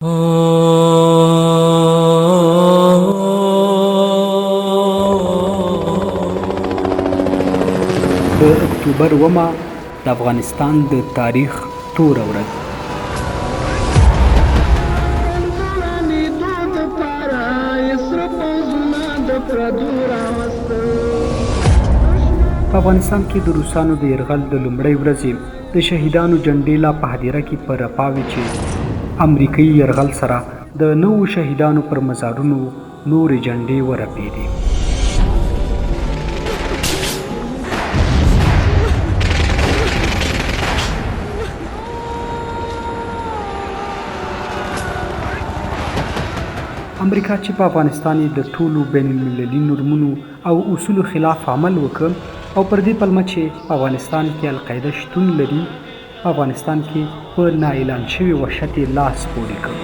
د اکتوبر اوومه د افغانستان د تاریخ توره ورځ. په افغانستان کې د روسانو د یرغل د لومړۍ ورځې د شهیدانو جنډې لا په هدیره کې په رپا وې چې امریکایي یرغل سره د نوو شهیدانو پر مزارونو نورې جنډې ورپېدې. امریکا چې په افغانستان یې د ټولو بین المللي نورمونو او اصولو خلاف عمل وکړ او پر دې پلمه چې په افغانستان کې القاعده شتون لري، په افغانستان کې په نا اعلان شوي وحشت یې لاس پورې کړ.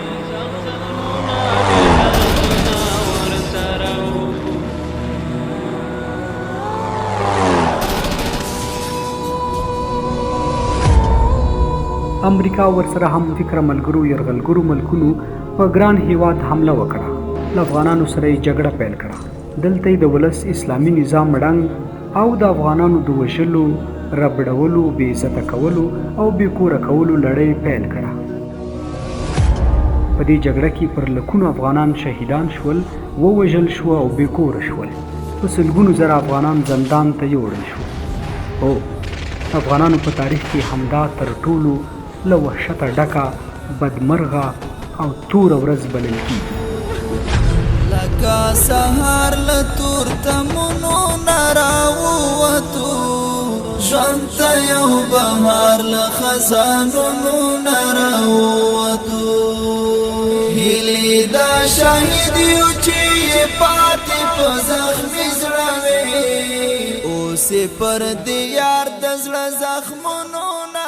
امریکا ورسره هم فکره ملګرو یرغلګرو ملکونو په ګران هیواد حمله وکړه، له افغانانو سره یې جګړه پیل کړه. دلته یې د ولس اسلامي نظام ړنګ او د افغانانو د وژلو، ربړولو، بې عزته کولو او بې کوره کولو لړۍ پیل کړه. په دې جګړه کې پر لکونو افغانان شهیدان شول، ووژل شو او بې کوره شول. په سلګونو زره افغانان زندان ته یوړل شو. هو، د افغانانو په تاریخ کې همدا تر ټولو له وحشته ډکه، بدمرغه او توره ورځ بلل کېږي. لکه سهار له تورتمونو نه راووتو، ژوند ته یو بهار له خزانونو نه راووتو. هیلې دا شاهد یو چې یې پاتې په زخمي زړه وې، اوس یې پر دیار د زړه زخمونو نه.